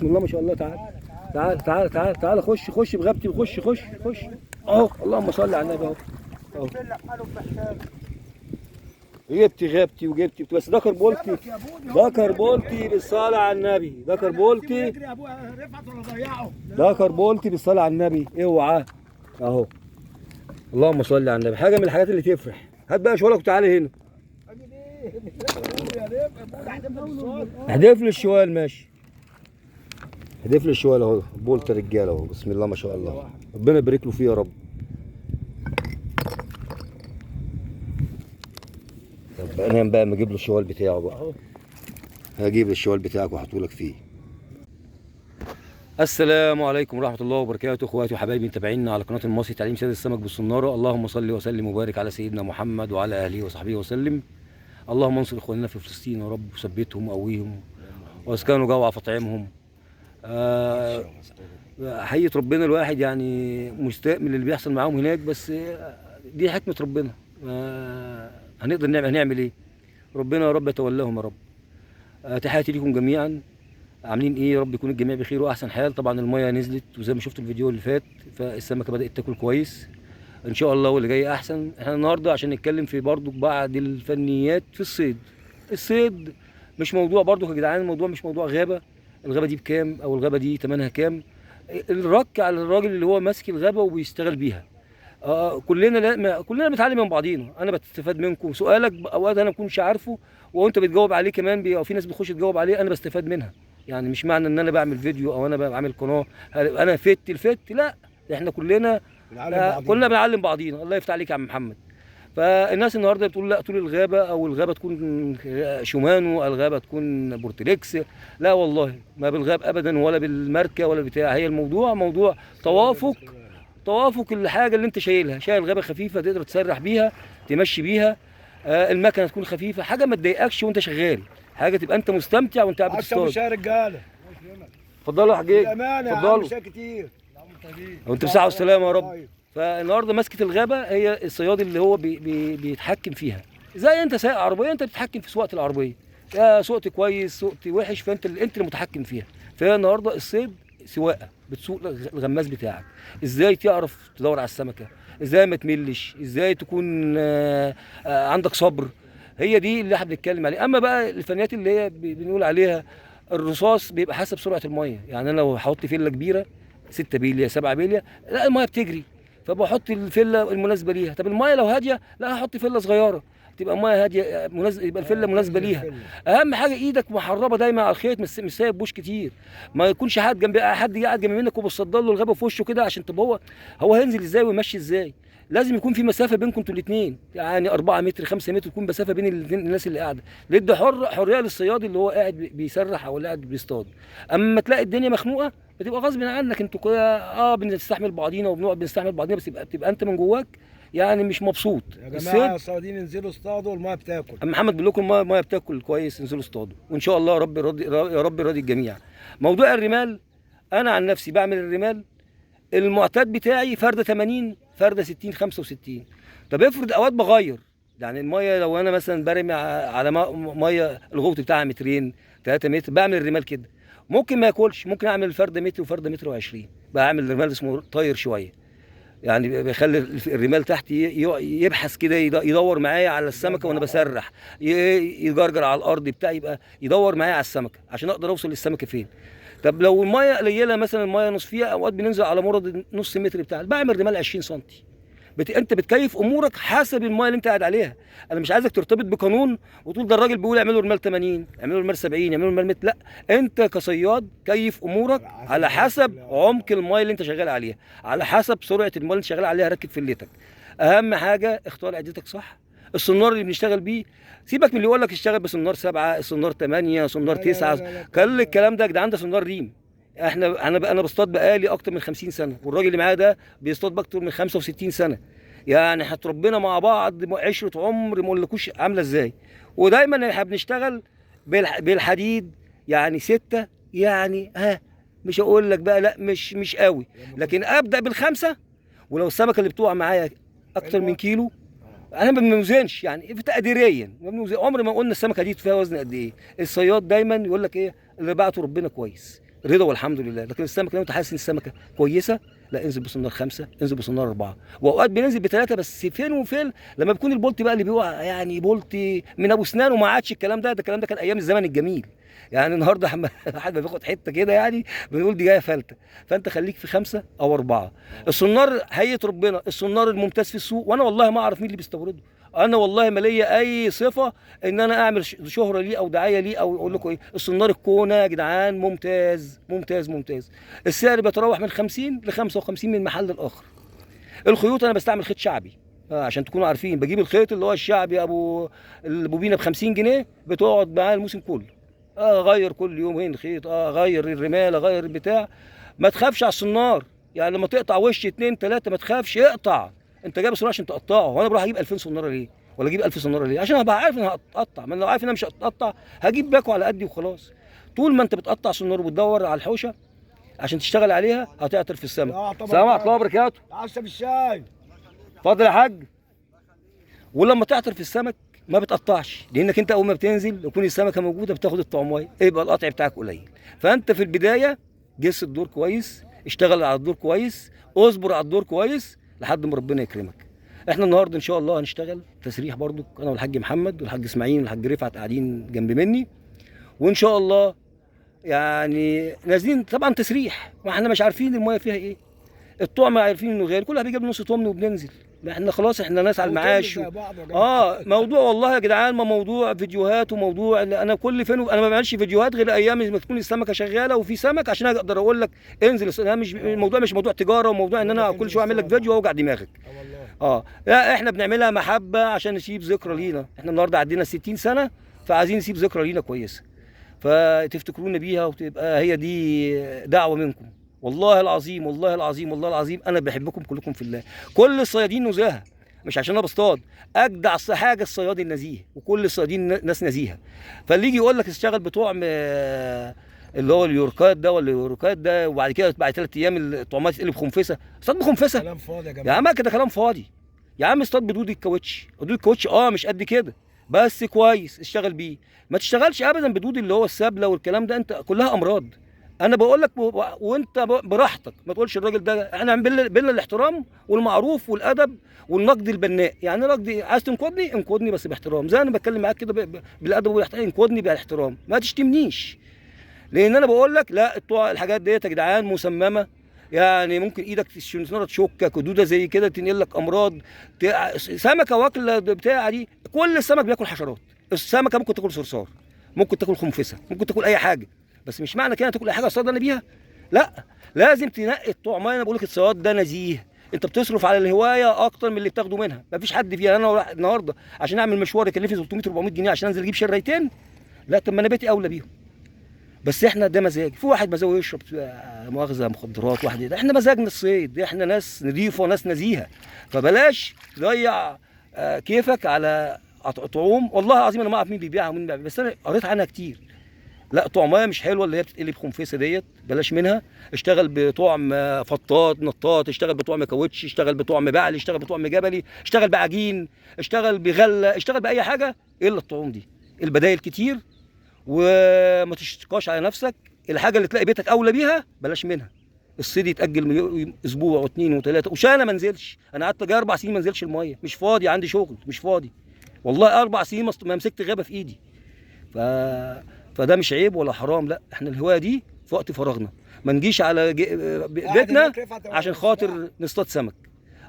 بسم الله ما شاء الله. تعال تعال تعال تعال تعال، خش خش بغابتي، خش خش خش اهو. اللهم صل على النبي. اهو اهو، جبت غابتي وجبت، بس ده كربولتي، ده كربولتي بالصلاة على النبي، ده كربولتي، ده كربولتي بالصلاة على النبي. اوعى اهو، اللهم صل على النبي. حاجة من الحاجات اللي تفرح. هات بقى شوالك وتعالى هنا. احذف لي الشوال. ماشي، احذف لي الشوال اهو. بولت رجاله اهو، بسم الله ما شاء الله، ربنا يبارك له فيه يا رب. طب انا بقى ما اجيب له الشوال بتاعه بقى، هجيب الشوال بتاعك واحطه لك فيه. السلام عليكم ورحمة الله وبركاته، اخواتي وحبايبي متابعينا على قناة المصري تعليم صيد السمك بالصناره. اللهم صل وسلم وبارك على سيدنا محمد وعلى اهله وصحبه وسلم. اللهم انصر اخواننا في فلسطين يا رب، وثبتهم وقويهم، واسكنوا جوع فاطعمهم. حقيقة ربنا الواحد يعني مستاء من اللي بيحصل معاهم هناك، بس دي حكمه ربنا. هنقدر نعمل ايه؟ ربنا يا رب يتولاهم يا رب. تحياتي لكم جميعا. عاملين ايه؟ يا رب يكون الجميع بخير واحسن حال. طبعا المية نزلت، وزي ما شفتوا الفيديو اللي فات فالسمكه بدات تاكل كويس ان شاء الله، واللي جاي احسن. احنا النهارده عشان نتكلم في برضو بعض الفنيات في الصيد. الصيد مش موضوع برضو يا جدعان، الموضوع مش موضوع غابه، الغابة دي بكام او الغابة دي ثمنها كام. الرك على الراجل اللي هو ماسك الغابة وبيشتغل بيها. كلنا كلنا بنتعلم من بعضينا. انا بستفاد منكم، سؤالك اوقات انا ما بكونش عارفه وانت بتجاوب عليه كمان، او في ناس بتخش تجاوب عليه انا بستفاد منها. يعني مش معنى ان انا بعمل فيديو او انا بعمل قناة انا فت الفت، لا، احنا كلنا كلنا بنعلم بعضينا. الله يفتح عليك يا عم محمد. فالناس النهارده بتقول لا طول الغابة، او الغابة تكون شومانو، الغابة تكون بورتليكس. لا والله ما بالغاب ابدا، ولا بالماركه ولا بتاع. هي الموضوع موضوع توافق، توافق الحاجة اللي انت شايلها. شايل غابه خفيفة تقدر تسرح بيها، تمشي بيها، المكنه تكون خفيفة، حاجة ما تضايقكش وانت شغال، حاجة تبقى انت مستمتع وانت قاعد بتصطاد. يا رجاله اتفضلوا يا حجيج، اتفضلوا. كتير وانت بصحة وسلامه يا رب. فالنهارده مسكه الغابة هي الصياد اللي هو بي بي بيتحكم فيها. زي انت سايق عربية، انت بتتحكم في سواقة العربية، يا سوقت كويس سوقت وحش، فانت اللي انت المتحكم فيها. فالنهارده الصيد سواقة، بتسوق الغماز بتاعك، ازاي تعرف تدور على السمكة، ازاي ما تملش، ازاي تكون عندك صبر. هي دي اللي احنا بنتكلم عليه. اما بقى الفنيات اللي هي بنقول عليها الرصاص، بيبقى حسب سرعة المية. يعني انا لو هحط فيله كبيرة 6 بيليه 7 بيليه، لا المية بتجري، فبحط الفلة المناسبة ليها. طب المية لو هادية، لا هحط فله صغيرة تبقى المية هادية، يبقى الفلة مناسبة ليها. اهم حاجة ايدك محربه دايما على الخيط، مش سايب بوش كتير، ما يكونش حد جنب حد قاعد جنب منك وبتصدر له الغابة في وشه كده، عشان تبقى هو هينزل ازاي ويمشي ازاي. لازم يكون في مسافة بينكم انتوا الاثنين، يعني 4 متر 5 متر تكون مسافة بين الاثنين الناس اللي قاعدة. لدي حرية للصياد اللي هو قاعد بيسرح او اللي قاعد بيصطاد. اما تلاقي الدنيا مخنوقه بتبقى غصب عنك، انتوا كده بنستحمل بعضينا وبنقعد بنستحمل بعضينا، بس بتبقى انت من جواك يعني مش مبسوط. يا جماعة الصيادين انزلوا اصطادوا، المية بتاكل. اما محمد بيقول لكم المية بتاكل كويس، انزلوا اصطادوا، وان شاء الله رب راضي، يا رب راضي الجميع. موضوع الرمال، انا عن نفسي بعمل الرمال المعتاد بتاعي فرده 80 فرده 60 65. طب افرض اوقات بغير، يعني المية لو انا مثلا برمي على مية الغوط بتاعها مترين 3 متر، بعمل الرمال كده ممكن ما ياكلش، ممكن اعمل فرده متر وفرده متر و20، بعمل الرمال اسمه طاير شوية، يعني بيخلي الرمال تحت يبحث كده، يدور معايا على السمكة وانا بسرح، يجرجر على الارض بتاعي، يبقى يدور معايا على السمكة عشان اقدر اوصل للسمكه فين. طب لو المية قليله مثلا، المية نصفيه، اوقات بننزل على مرض نص متر بتاع، بعمل رمال 20 سم. انت بتكيف امورك حسب المية اللي انت قاعد عليها. انا مش عايزك ترتبط بقانون وتقول ده الراجل بيقول اعملوا رمال 80، اعملوا رمال 70، اعملوا رمال 100. لا، انت كصياد كيف امورك على حسب عمق المية اللي انت شغال عليها، على حسب سرعة المية اللي انت شغال عليها. ركب فلتك. اهم حاجة اختار عدتك صح. الصنار اللي بنشتغل بيه، سيبك من اللي يقول لك اشتغل بصنار 7، صنار 8، صنار 9، كل الكلام ده يا جدعان ده صنار ريم. احنا انا بصطاد بقالي اكتر من 50 سنة، والراجل اللي معايا ده بيصطاد باكتر من 65 سنة. يعني احنا اتربينا مع بعض عشرة عمر ما اقولكوش عامله ازاي. ودايما احنا بنشتغل بالحديد، يعني 6، يعني ها مش هقول لك بقى لا مش قوي، لكن ابدا بالخمسة. ولو السمكة اللي بتقع معايا اكتر من كيلو، انا ما بنوزنش يعني تقديريا، عمر ما قلنا السمكة دي فيها وزن قد ايه. الصياد دايما يقول لك ايه اللي بعته ربنا كويس. رضا والحمد لله. لكن السمكة لو انت حاسس ان السمكة كويسة، لا انزل بصنار 5، انزل بصنار 4، واوقات بننزل ب3، بس فين وفين لما بيكون البولتي بقى اللي بيقع، يعني بولتي من ابو سنان، وما عادش الكلام ده، الكلام ده كان ايام الزمن الجميل. يعني النهارده حد ما بياخد حتة كده يعني بنقول دي جاية فلته. فانت خليك في 5 أو 4. الصنار هيئة ربنا، الصنار الممتاز في السوق، وانا والله ما اعرف مين اللي بيستورده، انا والله ما ليا اي صفة ان انا اعمل شهره ليه او دعاية ليه او اقول لكم ايه. الصنار الكونه يا جدعان ممتاز ممتاز ممتاز. السعر بيتراوح من 50 ل 55 من محل لاخر. الخيوط انا بستعمل خيط شعبي، عشان تكونوا عارفين، بجيب الخيط اللي هو الشعبي ابو البوبينه ب 50 جنيه، بتقعد معاه الموسم كله. اغير كل يومين خيط، اغير الرمال، اغير البتاع. ما تخافش على الصنار، يعني لما تقطع وش 2 3 ما تخافش، اقطع. انت جايب الصناره عشان تقطعه، وانا بروح اجيب 2000 صناره ليه؟ ولا اجيب 1000 صناره ليه؟ عشان ابقى عارف ان هتقطع. ما انا لو عارف ان انا مش هتقطع هجيب باكو على قدي وخلاص. طول ما انت بتقطع صناره وبتدور على الحوشه عشان تشتغل عليها هتعطر في السمك. السلام عليكم ورحمة الله وبركاته. عشا بالشاي. اتفضل يا حاج. ولما تعطر في السمك ما بتقطعش، لانك انت اول ما بتنزل يكون السمكة موجودة بتاخد الطعمايه، يبقى القطع بتاعك قليل. فانت في البداية جس الدور كويس، اشتغل على الدور كويس، اصبر على الدور كويس لحد ما ربنا يكرمك. احنا النهارده ان شاء الله هنشتغل تسريح برضو، انا والحاج محمد والحاج اسماعيل والحاج رفعت قاعدين جنب مني، وان شاء الله يعني نازلين طبعا تسريح، ما احنا مش عارفين المايه فيها ايه، الطعم عارفين انه غالي، كلها بيجيب نص طمن وبننزل. احنا خلاص احنا ناس على المعاش موضوع والله يا جدعان ما موضوع فيديوهات وموضوع. انا كل فين انا ما بعملش فيديوهات غير ايام ما تكون السمكة شغالة وفي سمك عشان اقدر اقول لك انزل. انا مش الموضوع مش موضوع تجارة وموضوع ان انا كل شوية اعمل لك فيديو واوجع دماغك. لا احنا بنعملها محبة عشان نسيب ذكرى لينا. احنا النهارده عدينا 60 سنة، فعايزين نسيب ذكرى لينا كويسة فتفتكرونا بيها، وتبقى هي دي دعوه منكم. والله العظيم والله العظيم والله العظيم انا بحبكم كلكم في الله. كل الصيادين نزاهة، مش عشان انا بصطاد، اجدع حاجة الصياد النزيه، وكل الصيادين ناس نزيهة. فاللي يجي يقول لك اشتغل بطعم اللي هو اليوركات ده ولا اليوركات ده، وبعد كده بعد 3 ايام الطعمات تتقلب خنفسه، اصطاد بخنفسه؟ كلام فاضي يا جماعة. يا عم كده كلام فاضي يا عم. اصطاد بدود الكاوتش، دود الكاوتش مش قد كده بس كويس، اشتغل بيه. ما تشتغلش ابدا بدود اللي هو السبله والكلام ده، انت كلها امراض. انا بقول لك وانت براحتك، ما تقولش الراجل ده. احنا بينا الاحترام والمعروف والادب والنقد البناء. يعني نقد، عايز تنقدني انقدني بس باحترام، زي انا بتكلم معاك كده بالادب والاحترام، انقدني بالاحترام، ما تشتمنيش. لان انا بقول لك لا، الحاجات ديت يا جدعان مسممه، يعني ممكن ايدك السناره تشكك، ودوده زي كده تنقل لك امراض، سمكة واكله بتاع دي. كل السمك بياكل حشرات، السمكة ممكن تاكل صرصار، ممكن تاكل خنفسه، ممكن تاكل اي حاجة، بس مش معنى كده تاكل اي حاجة اصطاد انا بيها. لا، لازم تنقي الطعم. انا بقول لك الصياد ده نزيه، انت بتصرف على الهواية اكتر من اللي بتاخده منها، مفيش حد فيها. انا النهارده عشان اعمل مشوار يكلفني 300 400 جنيه عشان انزل اجيب شرايتين، لا طب ما انا بيتي اولى بيهم. بس احنا ده مزاج، في واحد مزاجه يشرب مؤاخذة مخدرات، واحد ده. احنا مزاجنا الصيد، احنا ناس نظيفة وناس نزيهة، فبلاش تضيع كيفك على طعوم. والله العظيم انا ما اعرف مين بيبيعها ومين بيبيعها، بس انا قريت عنها كتير. لا طعمايه مش حلوة اللي هي بتتقلب خنفسه ديت، بلاش منها. اشتغل بطعم فطاط نطاط، اشتغل بطعم كاوتش، اشتغل بطعم بعلي، اشتغل بطعم جبلي، اشتغل بعجين، اشتغل بغلة، اشتغل باي حاجة الا الطعوم دي. البدايل كتير وما تشتقاش على نفسك. الحاجة اللي تلاقي بيتك اولى بيها بلاش منها. الصيد يتاجل اسبوع واثنين وثلاثة، وشانه ما نزلش. انا قعدت جاي 4 سنين ما نزلش المية، مش فاضي، عندي شغل، مش فاضي والله. 4 سنين ما مسكت غابه في ايدي. فده مش عيب ولا حرام، لا احنا الهواية دي في وقت فراغنا، ما نجيش على بيتنا عشان خاطر نصطاد سمك.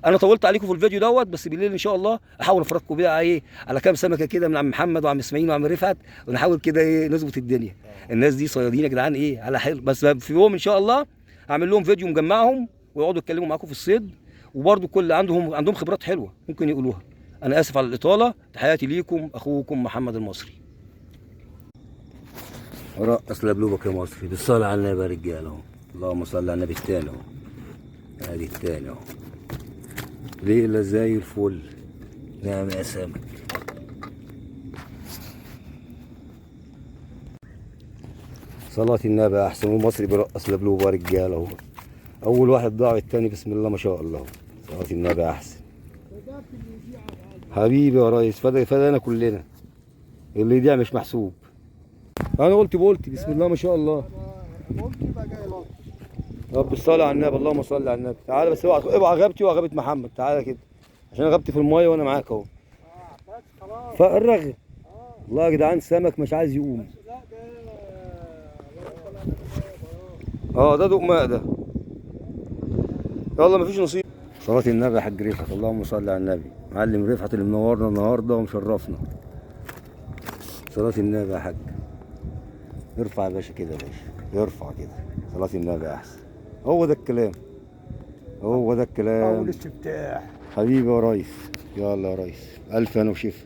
انا طولت عليكم في الفيديو دوت، بس بالليل ان شاء الله احاول افرجكم بيه ايه على كام سمكة كده من عم محمد وعم اسماعيل وعم رفعت، ونحاول كده ايه نظبط الدنيا. الناس دي صيادين يا جدعان ايه على حلو. بس في يوم ان شاء الله هعمل لهم فيديو مجمعهم ويقعدوا يتكلموا معاكم في الصيد، وبرده كل عندهم خبرات حلوة ممكن يقولوها. انا اسف على الاطالة، تحياتي ليكم، اخوكم محمد المصري. رقص لبلوبك يا مصري بالصلاة على النبي يا رجاله اهو، اللهم صل على النبي. التاني اهو، ادي التاني اهو، ليلة زي الفل. نعم يا سمك. صلاة النبي احسن. والمصري بيرقص لبلوبه يا رجاله اهو، اول واحد ضاع التاني بسم الله ما شاء الله. صلاة النبي احسن. حبيبي يا ريس، فدانا كلنا، اللي يضيع مش محسوب. انا قلت بولتي بسم الله ما شاء الله. قلت يبقى جاي لط. رب الصلاة على النبي، اللهم صل على النبي. تعالى بس اوعى اوعى غابتي وغابة محمد، تعالى كده عشان انا غبت في المايه وانا معاك اهو. بس خلاص. فرغ. والله يا جدعان سمك مش عايز يقوم. لا ده ده دقماء ده. يلا مفيش نصيب. صلاة النبي يا حاج رفعت، اللهم صل على النبي. معلم رفعت اللي منورنا النهارده ومشرفنا. صلاة النبي يا حاج. ارفع يا باشا كده يا باشا، ارفع كده. صلاة النبي احسن. هو ده الكلام، هو ده الكلام. اول استفتاح حبيبي يا ريس. يلا يا ريس، الف انا وشفا.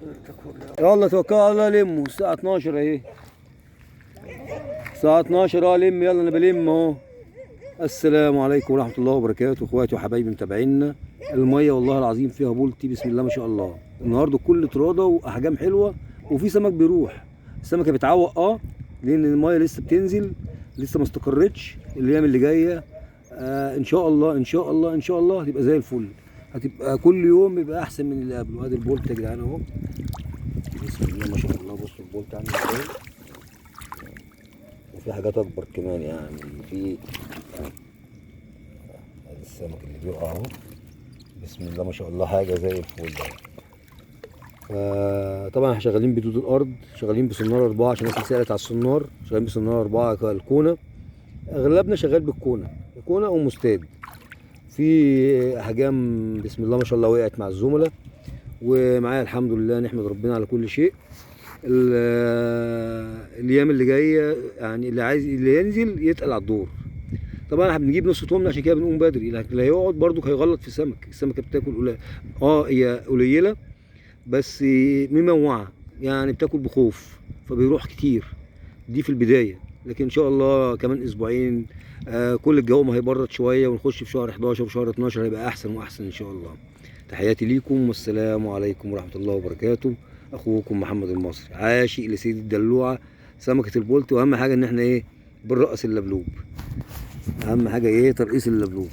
يلا توكلوا على الله، لموا الساعة 12 اهي. الساعة 12 لم، يلا انا بلم اهو. السلام عليكم ورحمة الله وبركاته، اخواتي وحبايبي متابعينا. المية والله العظيم فيها بولتي بسم الله ما شاء الله. النهارده كل طراده واحجام حلوة، وفي سمك بيروح. السمكة بتعوق لان المية لسه بتنزل، لسه ما استقرتش. الايام اللي جاية ان شاء الله ان شاء الله ان شاء الله هتبقى زي الفل، هتبقى كل يوم يبقى احسن من اللي قبله. ادي البولت يا جدعان اهو بسم الله ما شاء الله. بصوا البولت عامل ازاي، وفي حاجات اكبر كمان يعني. في ادي السمك اللي بيقع اهو بسم الله ما شاء الله، حاجة زي الفل. طبعا احنا شغالين بدود الارض، شغالين بصناره 4 عشان الناس سالت على الصنار. شغالين بصناره 4 الكونه، اغلبنا شغال بالكونه، كونه او مستاد. في احجام بسم الله ما شاء الله وقعت مع الزملاء ومعايا الحمد لله، نحمد ربنا على كل شيء. الايام اللي جاية يعني اللي عايز اللي ينزل يتقل على الدور. طبعا احنا بنجيب نص تمن عشان كده بنقوم بدري، لكن اللي هيقعد برضك هيغلط في السمك. السمكة بتاكل هي قليله بس مموعه يعني، بتاكل بخوف فبيروح كتير دي في البداية. لكن ان شاء الله كمان اسبوعين كل الجو ما هيبرد شوية، ونخش في شهر 11 وشهر 12 هيبقى احسن واحسن ان شاء الله. تحياتي ليكم والسلام عليكم ورحمة الله وبركاته. اخوكم محمد المصري، عاشق لسيد الدلوعة سمكة البولت. واهم حاجة ان احنا ايه، بنرقص اللبلوب. اهم حاجة ايه، ترقيص اللبلوب.